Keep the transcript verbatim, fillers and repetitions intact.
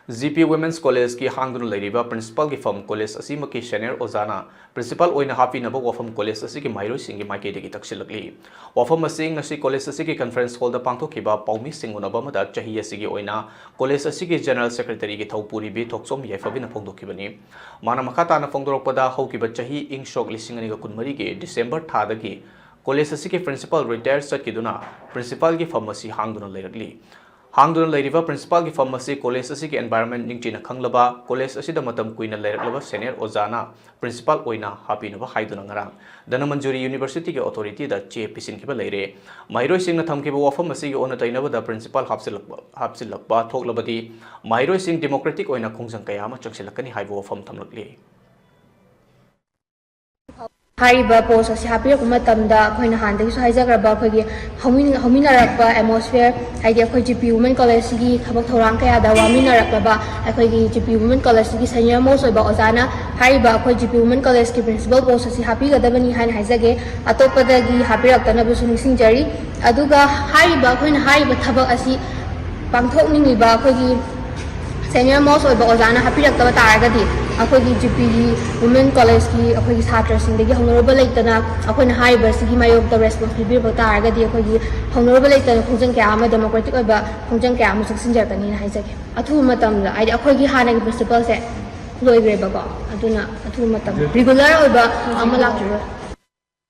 G P Women's Collegeꯀꯤ ꯍꯥꯡꯗꯨꯅ ꯂꯩꯔꯤꯕ principalꯒꯤ ꯐꯝ college ꯑꯁꯤꯃꯛꯀꯤ senior ꯑꯣꯖꯥꯅ principal ꯑꯣꯏꯅ ꯍꯥꯞꯄꯤꯅꯕ ꯋꯥꯐꯝ college ꯑꯁꯤꯒꯤ ꯃꯍꯩꯔꯣꯏꯁꯤꯡꯒꯤ ꯃꯥꯏꯀꯩꯗꯒꯤ ꯇꯛꯁꯤꯜꯂꯛꯂꯤ꯫ ꯋꯥꯐꯝ ꯑꯁꯤ ꯉꯁꯤ college ꯑꯁꯤꯒꯤ conference hallꯗ ꯄꯥꯡꯊꯣꯛꯈꯤꯕ ꯄꯥꯎꯃꯤꯁꯤꯡ ꯎꯅꯕ ꯑꯃꯗ ꯆꯍꯤ ꯑꯁꯤꯒꯤ ꯑꯣꯏꯅ college ꯑꯁꯤꯒꯤ general secretaryꯒꯤ ꯊꯧꯄꯨꯔꯤꯕꯤ ꯊꯣꯛꯆꯣꯝ ꯌꯥꯏꯐꯕꯤꯅ ꯐꯣꯡꯗꯣꯛꯈꯤꯕꯅꯤ꯫ ꯃꯥꯅ ꯃꯈꯥ ꯇꯥꯅ ꯐꯣꯡꯗꯣꯔꯛꯄꯗ, ꯍꯧꯈꯤꯕ ꯆꯍꯤ ꯏꯪ ꯁꯣꯛ ꯂꯤꯁꯤꯡ ꯑꯅꯤꯒ ꯀꯨꯟꯃꯔꯤꯒꯤ December ꯊꯥꯗꯒꯤ college ꯑꯁꯤꯒꯤ principal retire ꯆꯠꯈꯤꯗꯨꯅ principalꯒꯤ ꯐꯝ ꯑꯁꯤ ꯍꯥꯡꯗꯨꯅ ꯂꯩꯔꯛꯂꯤ꯫ ꯍꯥꯡꯗꯨꯅ ꯂꯩꯔꯤꯕ principalꯒꯤ ꯐꯝ ꯑꯁꯤ college ꯑꯁꯤꯒꯤ environment ꯅꯤꯡꯊꯤꯅ ꯈꯪꯂꯕ, college ꯑꯁꯤꯗ ꯃꯇꯝ ꯀꯨꯏꯅ ꯂꯩꯔꯛꯂꯕ senior ꯑꯣꯖꯥꯅ principal ꯑꯣꯏꯅ ꯍꯥꯞꯄꯤꯅꯕ ꯍꯥꯏꯗꯨꯅ ꯉꯔꯥꯡ ꯙꯅꯃꯟꯖꯨꯔꯤ Universityꯒꯤ authorityꯗ ꯆꯦ ꯄꯤꯁꯤꯟꯈꯤꯕ ꯂꯩꯔꯦ꯫ ꯃꯍꯩꯔꯣꯏꯁꯤꯡꯅ ꯊꯝꯈꯤꯕ ꯋꯥꯐꯝ ꯑꯁꯤꯒꯤ ꯑꯣꯟꯅ ꯇꯩꯅꯕꯗ principal ꯍꯥꯞꯆꯤꯜꯂꯛꯄ, ꯍꯥꯞꯆꯤꯜꯂꯛꯄ ꯊꯣꯛꯂꯕꯗꯤ ꯃꯍꯩꯔꯣꯏꯁꯤꯡ democratic ꯑꯣꯏꯅ ꯈꯣꯡꯖꯪ ꯀꯌꯥ ꯑꯃ ꯆꯪꯁꯤꯜꯂꯛꯀꯅꯤ ꯍꯥꯏꯕ ꯋꯥꯐꯝ ꯊꯝꯂꯛꯂꯤ꯫ ꯍꯥꯏꯔꯤꯕ post ꯑꯁꯤ ꯍꯥꯞꯄꯤꯔꯛꯄ ꯃꯇꯝꯗ ꯑꯩꯈꯣꯏꯅ ꯍꯥꯟꯅꯗꯒꯤꯁꯨ ꯍꯥꯏꯖꯈ꯭ꯔꯕ ꯑꯩꯈꯣꯏꯒꯤ ꯍꯧꯃꯤꯟ-, ꯍꯧꯃꯤꯟꯅꯔꯛꯄ atmosphere, ꯍꯥꯏꯗꯤ ꯑꯩꯈꯣꯏ ꯖꯤ ꯄꯤ Women Collegeꯁꯤꯒꯤ ꯊꯕꯛ ꯊꯧꯔꯥꯡ ꯀꯌꯥꯗ ꯋꯥꯃꯤꯟꯅꯔꯛꯂꯕ ꯑꯩꯈꯣꯏꯒꯤ G P Women Collegeꯁꯤꯒꯤ senior most ꯑꯣꯏꯕ ꯑꯣꯖꯥꯅ ꯍꯥꯏꯔꯤꯕ ꯑꯩꯈꯣꯏ G P Women Collegeꯀꯤ principal post ꯑꯁꯤ ꯍꯥꯞꯄꯤꯒꯗꯕꯅꯤ ꯍꯥꯏꯅ ꯍꯥꯏꯖꯒꯦ꯫ ꯑꯇꯣꯞꯄꯗꯒꯤ ꯍꯥꯞꯄꯤꯔꯛꯇꯅꯕꯁꯨ ꯅꯤꯡꯁꯤꯡꯖꯔꯤ꯫ ꯑꯗꯨꯒ ꯍꯥꯏꯔꯤꯕ, ꯑꯩꯈꯣꯏꯅ ꯍꯥꯏꯔꯤꯕ ꯊꯕꯛ ꯑꯁꯤ ꯄꯥꯡꯊꯣꯛꯅꯤꯡꯂꯤꯕ ꯑꯩꯈꯣꯏꯒꯤ senior most ꯑꯣꯏꯕ ꯑꯣꯖꯥꯅ ꯍꯥꯞꯄꯤꯔꯛꯇꯕ ꯇꯥꯔꯒꯗꯤ, ꯑꯩꯈꯣꯏꯒꯤ ꯖꯤ ꯄꯤꯒꯤ Women Collegeꯀꯤ ꯑꯩꯈꯣꯏꯒꯤ ꯁꯥꯇ꯭ꯔꯁꯤꯡꯗꯒꯤ ꯍꯧꯅꯔꯨꯕ ꯂꯩꯇꯅ ꯑꯩꯈꯣꯏꯅ ꯍꯥꯏꯔꯤꯕꯁꯤꯒꯤ ꯃꯥꯌꯣꯛꯇ response ꯄꯤꯕꯤꯔꯛꯄ ꯇꯥꯔꯒꯗꯤ, ꯑꯩꯈꯣꯏꯒꯤ ꯍꯧꯅꯔꯨꯕ ꯂꯩꯇꯅ ꯈꯣꯡꯖꯪ ꯀꯌꯥ ꯑꯃ, democratic ꯑꯣꯏꯕ ꯈꯣꯡꯖꯪ ꯀꯌꯥ ꯑꯃ ꯆꯪꯁꯤꯟꯖꯔꯛꯀꯅꯤꯅ ꯍꯥꯏꯖꯒꯦ꯫ ꯑꯊꯨꯕ ꯃꯇꯝꯗ, ꯍꯥꯏꯗꯤ ꯑꯩꯈꯣꯏꯒꯤ ꯍꯥꯟꯅꯒꯤ principalꯁꯦ ꯂꯣꯏꯈ꯭ꯔꯦꯕꯀꯣ, ꯑꯗꯨꯅ ꯑꯊꯨꯕ ꯃꯇꯝꯗ regular ꯑꯣꯏꯕ ꯑꯃ ꯂꯥꯛꯆꯔꯣꯏ꯫